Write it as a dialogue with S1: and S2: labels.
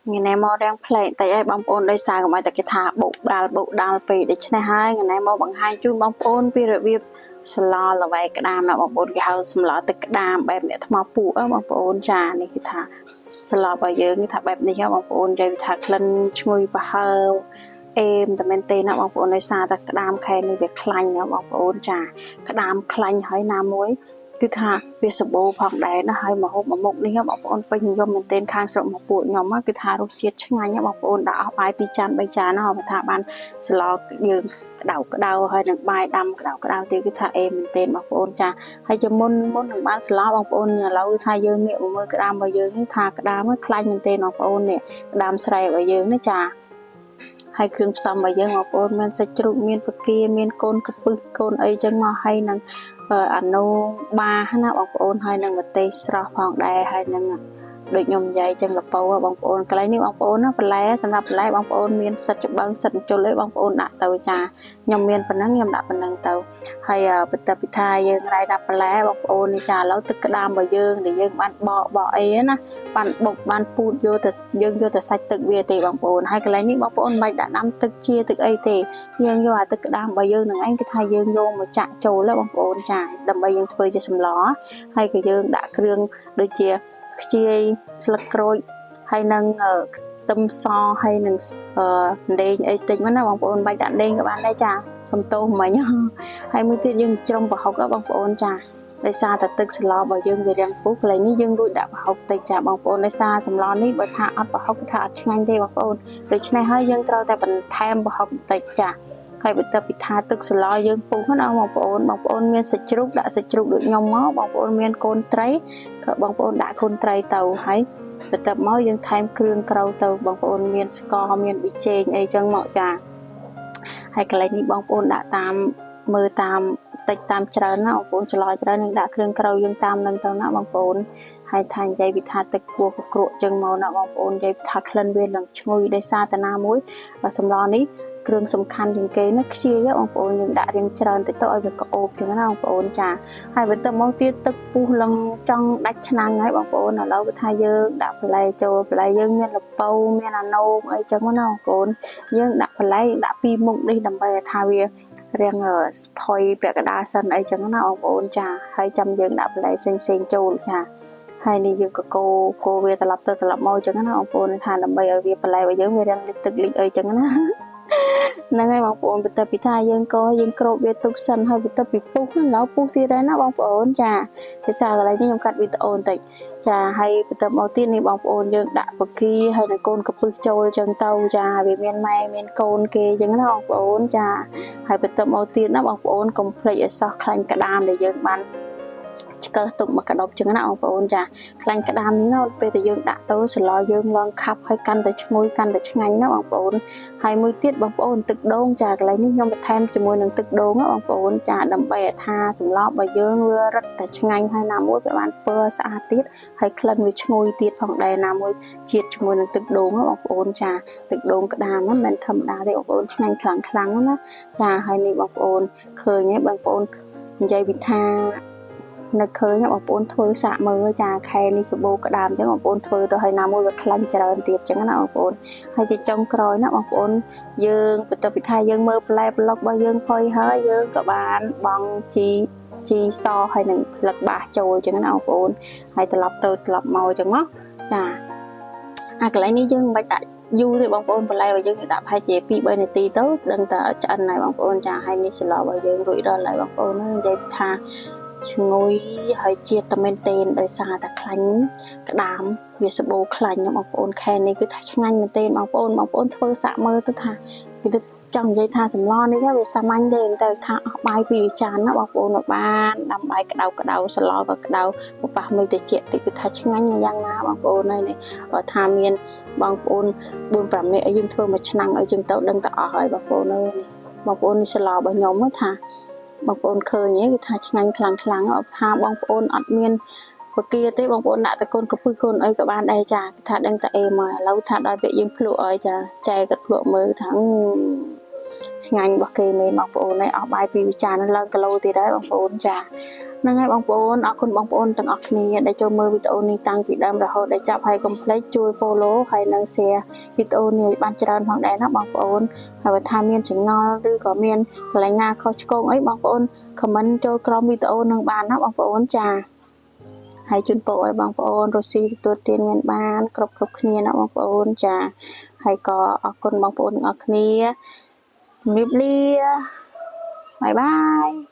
S1: ថ្ងៃនេះមករាំងផ្លែកតិចឲ្យបងប្អូនដោយសារកុំឲ្យតែគេថាបុកដាល់បុកដាល់ពេកដូច្នេះហើយថ្ងៃនេះមកបង្ហាញជូនបងប្អូនពីរបៀបស្លល្វែក្តាមណាបងប្អូនគេហៅសម្លទឹកក្តាមបែបអ្នកថ្មពួកហ៎បងប្អូនចានេះគឺថាស្លរបស់យើងគឺថាបែបនេះហ៎បងប្អូននិយាយថាក្លិនឈ្ងុយប្រហើរអេមតែមែនទេណាបងប្អូនដោយសារតែក្តាមខែនេះវាខ្លាញ់ណាបងប្អូនចាក្តាមខ្លាញ់ហើយណាមួយគឺថាវាសម្បូរផងដែរណាហើយមកហូបមួយមុខនេះបងប្អូនពេញនិយមមែនទែនខាងស្រុកមកពួកខ្ញុំគឺថារសជាតិឆ្ងាញ់បងប្អូនដាក់អស់បាយ2ចាន3ចានណាបើថាបានស្លយើងក្តៅក្តៅហើយនឹងបាយដាំក្តៅក្តៅទៀតគឺថាអេមែនទែនបងប្អូនចាហើយជាមុនមុននឹងបានស្លបងប្អូនឥឡូវថាយើងងាកមកមើលក្តាមរបស់យើងនេះថាក្តាមខ្លាញ់មែនទែនបងប្អូននេះក្តាមស្រែរបស់យើងនេះចាហើយគ្រឿងផ្សំរបស់យើងបងប្អូនមានសាច់ជ្រូកមានពគាមានកូនកពឹសកូនអីចឹងមកហើយនឹងអានូបាណាបងប្អូនហើយនឹងម្ទេសស្រស់ផងដែរហើយនឹងដូចខ្ញុំនិយាយចឹងលពៅបងប្អូនកន្លែងនេះបងប្អូនណាបន្លែសម្រាប់បន្លែបងប្អូនមានសិតច្បឹងសិតជុលអីបងប្អូនដាក់ទៅចាខ្ញុំមានប៉ុណ្ណឹងខ្ញុំដាក់ប៉ុណ្ណឹងទៅហើយបន្ទាប់ពីថាយើងរ៉ៃដាក់បន្លែបងប្អូននេះចាឥឡូវទឹកក្តាមរបស់យើងដែលយើងបានបកបកអីណាបានបុកបានពូតយកទៅយើងយកទៅសាច់ទឹកវាទេបងប្អូនហើយកន្លែងនេះបងប្អូនមិនបាច់ដាក់ដាំទឹកជាទឹកអីទេយើងយកអាទឹកក្តាមរបស់យើងនឹងឯងគឺថាយើងយកមកចាក់ចូលបងប្អូនចាដើម្បីយើងធ្វើជាសម្លហើយក៏យើងដាក់គ្រឿងដូចជាខ្ជាយស្លឹកក្រូចហើយនឹងខ្ទឹមសហើយនឹងដេងអីតិចមកណាបងប្អូនបាច់ដាក់ដេងក៏បានដែរចាសំទោសមិញហើយមួយទៀតយើងជ្រុំប្រហុកបងប្អូនចាដោយសារតែទឹកស្លរបស់យើងវារាំងពុះកន្លែងនេះយើងរួចដាក់ប្រហុកតិចចាបងប្អូនដោយសារសម្លនេះបើថាអត់ប្រហុកគឺថាអត់ឆ្ងាញ់ទេបងប្អូនដូច្នេះហើយយើងត្រូវតែបន្ថែមប្រហុកបន្តិចចាហើយបន្ទាប់ពីថាទឹកស្លយើងពុះណាបងប្អូនបងប្អូនមានសាច់ជ្រូកដាក់សាច់ជ្រូកដូចខ្ញុំមកបងប្អូនមានកូនត្រីក៏បងប្អូនដាក់កូនត្រីទៅហើយបន្ទាប់មកយើងថែមគ្រឿងក្រៅទៅបងប្អូនមានស្ករមានប៊ីចេងអីចឹងមកចាហើយកន្លែងនេះបងប្អូនដាក់តាមមើលតាមតិចតាមច្រើនណាបងប្អូនច្លោច្រើននឹងដាក់គ្រឿងក្រៅយើងតាមនឹងទៅណាបងប្អូនហើយថានិយាយពីថាទឹកគួរកគ្រក់ចឹងមកណាបងប្អូននិយាយថាក្លិនវានឹងឈ្ងុយដោយសារតាណាមួយសម្លនេះគ្រឿងសំខាន់ជាងគេណាខ្ជាយបងប្អូនយើងដាក់រៀងច្រើនតិចទៅឲ្យវាក្អូបចឹងណាបងប្អូនចាហើយបន្ទាប់មកទៀតទឹកពុះលឹងចង់ដាច់ឆ្នាំងហើយបងប្អូនឥឡូវគឺថាយើងដាក់បន្លែចូលបន្លែយើងមានល្ពៅមានអាណូមអីចឹងណាបងប្អូនយើងដាក់បន្លែដាក់ពីរមុខនេះដើម្បីឲ្យថាវារៀងស្ផុយពាក់កណ្ដាលសិនអីចឹងណាបងប្អូនចាហើយចាំយើងដាក់បន្លែផ្សេងផ្សេងចូលចាហើយនេះយើងក៏កូរកូរវាត្រឡប់ទៅត្រឡប់មកចឹងណាបងប្អូនថាដើម្បីឲ្យវាបន្លែរបស់យើងវារាងលិចទឹកលិចអីចឹងណាហ្នឹងហើយបងប្អូនបន្ទាប់ពីថាយើងកយើងគ្របវាទុកសិនហើយបន្ទាប់ពីពុះហ្នឹងឡូវពុះទៀតដែរណាបងប្អូនចាភាសាកន្លែងនេះខ្ញុំកាត់វីដេអូបន្តិចចាហើយបន្ទាប់មកទៀតនេះបងប្អូនយើងដាក់បកាហើយនឹងកូនកពឹសចូលចឹងទៅចាវាមានម៉ែមានកូនគេចឹងណាបងប្អូនចាហើយបន្ទាប់មកទៀតណាបងប្អូនកុំភ្លេចឲ្យសោះខ្លាញ់ក្តាមដែលយើងបានឆ្កឹះទុកមកក្តុបចឹងណាបងប្អូនចាខ្លាញ់ក្តាមនេះណាពេលដែលយើងដាក់ទៅស្លយើងឡើងខាប់ហើយកាន់តែឈ្ងុយកាន់តែឆ្ងាញ់ណាបងប្អូនហើយមួយទៀតបងប្អូនទឹកដូងចាកន្លែងនេះខ្ញុំបន្ថែមជាមួយនឹងទឹកដូងណាបងប្អូនចាដើម្បីឲ្យថាសម្លរបស់យើងវារឹតតែឆ្ងាញ់ហើយណាមួយវាបានពណ៌ស្អាតទៀតហើយក្លិនវាឈ្ងុយទៀតផងដែរណាមួយជាតិជាមួយនឹងទឹកដូងណាបងប្អូនចាទឹកដូងក្តាមហ្នឹងមិនធម្មតាទេបងប្អូនឆ្ងាញ់ខ្លាំងខ្លាំងណាចាហើយនេះបងប្អូនឃើញទេបងប្អូននិយាយពីថានៅឃើញបងប្អូនធ្វើសាកមើលចាខែនេះសបោក្តាមអញ្ចឹងបងប្អូនធ្វើទៅហើយណាមួយវាខ្លាញ់ច្រើនទៀតអញ្ចឹងណាបងប្អូនហើយជាចុងក្រោយណាបងប្អូនយើងបន្ទាប់ពីថាយើងមើលផ្លែប្លុករបស់យើងផុយហើយយើងក៏បានបង់ជីជីសហើយនឹងផ្លឹកបាសចូលអញ្ចឹងណាបងប្អូនហើយត្រឡប់ទៅត្រឡប់មកអញ្ចឹងមកចាអាកន្លែងនេះយើងមិនបាច់ដាក់យូរទេបងប្អូនបន្លែរបស់យើងដាក់ប្រហែលជា2 3នាទីទៅដឹងតែឆ្អិនហើយបងប្អូនចាហើយនេះស្លរបស់យើងរួចរាល់ហើយបងប្អូននិយាយថាឈ្ងុយហើយជាតិតែមែនទែនដោយសារតែខ្លាញ់ក្តាមវាសបោខ្លាញ់បងប្អូនខែនេះគឺថាឆ្ងាញ់មែនទែនបងប្អូនបងប្អូនធ្វើសាកមើលទៅថាគឺចង់និយាយថាសម្លនេះវាសាមញ្ញទេតែថាអស់បាយពីរចានណាបងប្អូនបានដាំបាយក្តៅក្តៅស្លក៏ក្តៅប៉ះមីតិចតិចគឺថាឆ្ងាញ់យ៉ាងណាបងប្អូនហើយនេះបើថាមានបងប្អូន4 5នាក់ឲ្យយើងធ្វើមួយឆ្នាំងឲ្យយើងទៅដឹងតែអស់ហើយបងប្អូនអើយនេះបងប្អូននេះស្លរបស់ខ្ញុំថាបងប្អូនឃើញទេគឺថាឆ្ងាញ់ខ្លាំងខ្លាំងថាបងប្អូនអត់មានពគាទេបងប្អូនដាក់តែកូនកពឹសកូនអីក៏បានដែរចាថាដឹងតែអេមកឥឡូវថាដល់ពេលយើងភ្លក់អើយចាចែគាត់ភ្លក់មើលថា ឆ្ងាញ់របស់គេមែនបងប្អូនហើយអស់បាយពីវិចារនឹងឡើងគីឡូទៀតហើយបងប្អូនចាហ្នឹងហើយបងប្អូនអរគុណបងប្អូនទាំងអស់គ្នាដែលចូលមើលវីដេអូនេះតាំងពីដើមរហូតដល់ចប់ហើយកុំភ្លេចជួយ follow ហើយនិង share វីដេអូនេះឲ្យបានច្រើនផងដែរណាបងប្អូនហើយបើថាមានចម្ងល់ឬក៏មានកន្លែងណាខុសឆ្គងអីបងប្អូន comment ចូលក្រោមវីដេអូនឹងបានណាបងប្អូនចាហើយជូនពរឲ្យបងប្អូនរស់ស៊ីទទួលទានមានបានគ្រប់គ្រប់គ្នាណាបងប្អូនចាហើយក៏អរគុណបងប្អូនទាំងអស់គ្នាជម្រាបលា bye bye.